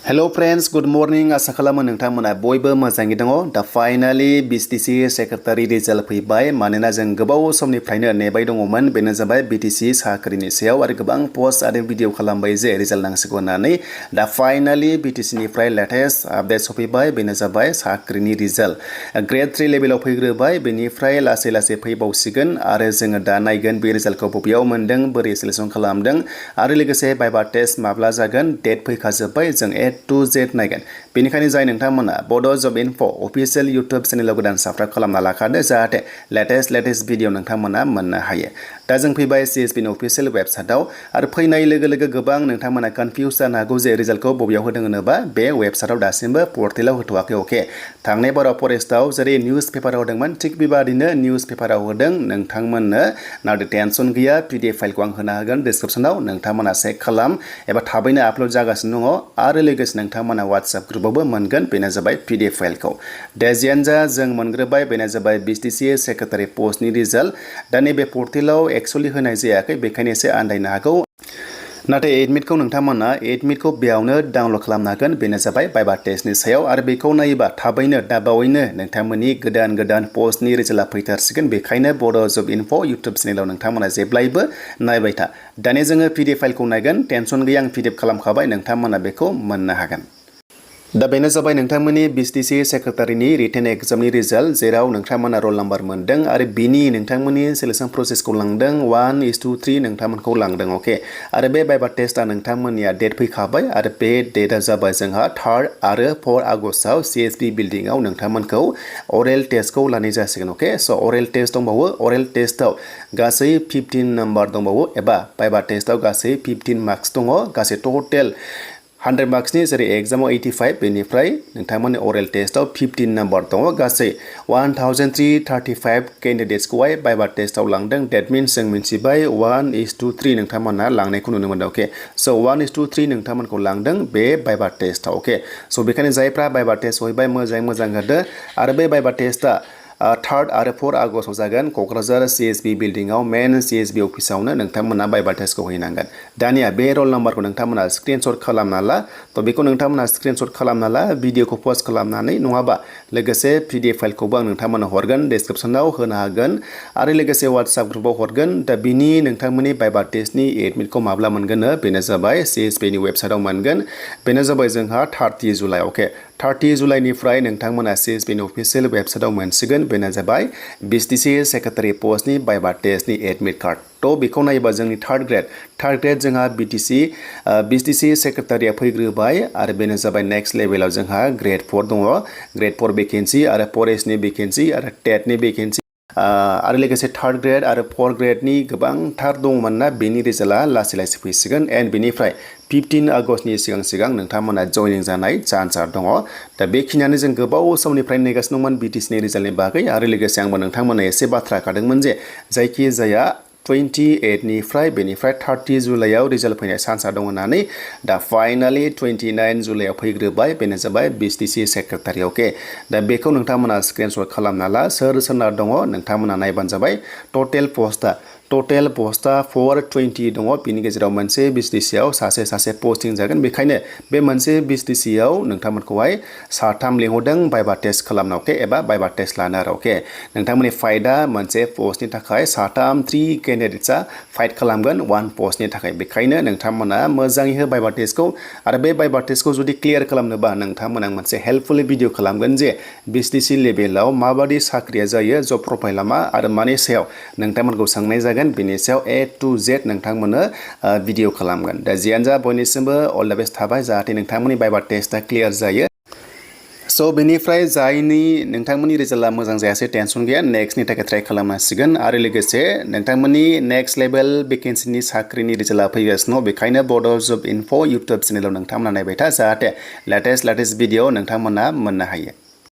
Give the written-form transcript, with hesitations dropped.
Hello friends, good morning. आसा खालामो नोंथांमोना बयबो मोजाङै दङ। दा फाइनाली BTC सेक्रेटारि रिजाल्ट फैबाय मानोना जों गोबाव समनिफ्रायनो नेबाय दङमोन। बेनो जाबाय BTC साख्रिनि सायाव आरो गोबां पोस्ट आरो भिडिअ खालामबाय जे रिजाल्ट नांसिगौ होननानै। दा फाइनाली BTC निफ्राय लेटेस्ट आपडेट सफैबाय। बेनो जाबाय साख्रिनि रिजाल्ट Gr-3 लेभेलाव फैग्रोबाय। बेनिफ्राय लासै लासै फैबावसिगोन आरो जोङो दा नायगोन बे रिजाल्टखौ बबेयाव मोनदों, बोरै सिलेक्शन खालामदों आरो लोगोसे भाइभा टेस्ट माब्ला जागोन, डेट फैखाजोब्बाय। जों to Z नायगोन। बेनिखायनो जाय नोंथांमोना Bodo Job Info अफिशियेल इउट्युब चेनेलाव गोदान साबस्क्राइब खालामना लाखादो जाहाथे लेटेस्ट भिडिअ नोंथांमोना मोननो हायो। दा जों फैबाय CSB नि अफिशियेल वेबसाइटआव आरो फैनाय लोगो लोगो गोबां नोंथांमोना कनफिउज जानो हागौ जे रिजाल्टखौ बबेयाव होदों होनोबा बे वेबसाइटआव दासिमबो पर्टेलाव होथ'वाखै। अके, थांनाय बाराव फरेस्टआव जेरै निउस पेपाराव होदोंमोन थिग बेबादिनो निउस पेपाराव होदों। नोंथांमोननो नाथाय टेनसन गैया, PDF फाइलखौ आं होना होगोन डिस्क्रिप्शनाव। नोंथांमोना चेक खालाम एबा थाबैनो आपल'ड जागासिनो दङ आरो लोगोसे नोंथांमोना WhatsApp ग्रुपआवबो मोनगोन। बेनो जाबाय PDF फाइलखौ। दा जियानो जा जों मोनग्रोबाय। बेनो जाबाय BTC सेक्रेटारि पस्टनि रिजाल्ट। दा नैबे पर्टेलाव एक्चुअलि होनाय जायाखै, बेखायनो एसे आन्दायनो हागौ। नाथाय एडमिटखौ नोंथांमोना एडमिटखौ बेयावनो डाउनलड खालामनो हागोन। बेनो जाबाय भाइभा टेस्टनि सायाव आरो बेखौ नायोबा थाबैनो दाबावैनो नोंथांमोननि गोदान पस्टनि रिजाल्टआ फैथारसिगोन। बेखायनो बड' जब इनफो इउट्युब चेनेलाव नोंथांमोना जेब्लायबो नायबाय था। दानिया जोङो PDF फाइलखौ नायगोन। टेनसन गैया, आं PDF खालामखाबाय, नोंथांमोना बेखौ मोननो हागोन। दा बेनो जाबाय नोंथांमोननि BTC सेक्रेटारिनि रिटेन एग्जामनि रिजाल्ट, जेराव नोंथांमोना रल नाम्बार मोनदों आरो बिनि नोंथांमोननि सिलेक्शन प्रसेसखौ लांदों 1:3 नोंथांमोनखौ लांदों। अके, आरो बे भाइभा टेस्टआ नोंथांमोननिया डेट फैखाबाय आरो बे डेटआ जाबाय जोंहा 3 आरो 4 आगस्टआव CSB बिल्डिंआव नोंथांमोनखौ अरेल टेस्टखौ लानाय जासिगोन। अके, स' अरेल टेस्ट दंबावो। अरेल टेस्टआव गासै 15 नाम्बार दंबावो एबा भाइभा टेस्टआव गासै 15 मार्क्स दङ। गासै टटेल 100 मार्क्सनि जेरै एग्जामाव 85, बेनिफ्राय नोंथांमोननि अरेल टेस्टआव 15 नाम्बार दङ। गासै 1335 केन्डिडेट्सखौहाय भाइभा टेस्टआव लांदों। डेट मिन्स जों मिथिबाय 1:3 नोंथांमोना लांनायखौ नुनो मोनदों। अके, स' 1:3 नोंथांमोनखौ लांदों बे भाइभा टेस्टआव। अके, स' बेखायनो जायफ्रा भाइभा टेस्ट सहैबाय मोजां होदो आरो बे भाइभा टेस्टआ 3 आरो 4 आगस्टआव जागोन। क'क्राझार CSB बिल्डिंआव मेन CSB अफिसावनो नोंथांमोना भाइभा टेस्टखौ हैनांगोन। दानिया बे रल नाम्बारखौ नोंथांमोना स्क्रिनशट खालामना ला। थ' बेखौ नोंथांमोना स्क्रिनशट खालामना ला, भिडिअखौ पस्ट खालामनानै, नङाबा लोगोसे PDF फाइलखौबो आं नोंथांमोननो हरगोन, डिस्क्रिप्शनाव होनो हागोन आरो लोगोसे WhatsApp ग्रुपआव हरगोन। दा बिनि नोंथांमोननि भाइभा टेस्टनि एडमिटखौ माब्ला मोनगोन? बेनो जाबाय CSB नि वेबसाइटआव मोनगोन। बेनो जाबाय जोंहा 30 जुलाइ। अके, 30 जुलाइनिफ्राय नोंथांमोना CSB नि अफिशियेल वेबसाइटआव मोनसिगोन। बेनो जाबाय BTC सेक्रेटारि पस्टनि भाइभा टेस्टनि एडमिट कार्ड। थ' बेखौ नायोबा जोंनि थार्ड ग्रेड जोंहा BTC सेक्रेटारिया फैग्रोबाय आरो बेनो जाबाय नेक्स्ट लेभेलाव जोंहा Gr-4 दङ। Gr-4 भेकेन्सि आरो फरेस्टनि भेकेन्सि आरो टेटनि भेकेन्सि आरो लोगोसे थार्ड ग्रेड आरो फर्थ ग्रेडनि गोबांथार दंमोन ना, बेनि रिजाल्टआ लासै फैसिगोन। एन्ड बेनिफ्राय 15 आगस्टनि सिगां नोंथांमोना जयनिं जानाय चान्सआ दङ। दा बेखिनियानो जों गोबाव समनिफ्राय नेगासिनो दंमोन BTC नि रिजाल्टनि बागै आरो लोगोसे आंबो नोंथांमोननो एसे बाथ्रा खादोंमोन जे जायखि जाया 28 बेनिफ्राय 30 जुलाइआव रिजाल्ट फैनाय चान्सआ दं होननानै। दा फाइनाली 29 जुलाइआव फैग्रोबाय। बेनो जाबाय BTC सेक्रेटारि। अके, दा बेखौ नोंथांमोना स्क्रिनशट खालामना ला। सोरना दङ नोंथांमोना नायबानो जाबाय। टटेल पस्टआ 420 दङ। बिनि गेजेराव मोनसे BTCआव सासे पस्टिं जागोन। बेखायनो बे मोनसे BTCआव नोंथांमोनखौहाय 3 लिंहरदों भाइभा टेस्ट खालामनो। अके, एबा भाइभा टेस्ट लानो आरो। अके, नोंथांमोननि फाइटआ मोनसे पस्टनि थाखाय 3 केन्डिडेट्सआ फाइट खालामगोन 1 पस्टनि थाखाय। बेखायनो नोंथांमोना मोजाङै हो भाइभा टेस्टखौ आरो बे भाइभा टेस्टखौ जुदि क्लियार खालामनोबा नोंथांमोना मोनसे हेल्पफुल भिडिअ खालामगोन जे BTC लेभेलाव माबादि साख्रिया जायो, जब प्रफाइला मा आरो मानि सायाव नोंथांमोनखौ सोंनाय जागोन, बेनि सायाव A to Z नोंथांमोननो भिडिअ खालामगोन। दा जियानो जा बयनिसिमबो अल द बेस्ट थाबाय जाहाथे नोंथांमोननि भाइभा टेस्टआ क्लियार जायो। स' बेनिफ्राय जायनि नोंथांमोननि रिजाल्टआ मोजां जायासै टेनसन गैया, नेक्स्टनि थाखाय ट्राइ खालामनांसिगोन आरो लोगोसे नोंथांमोननि नेक्स्ट लेभेल भेकेन्सिनि साख्रिनि रिजाल्टआ फैगासिनो दं। बेखायनो बड' जब इनफो इउट्युब चेनेलाव नोंथांमोना नायबाय था जाहाथे लेटेस्ट भिडिअ नोंथांमोना मोननो हायो।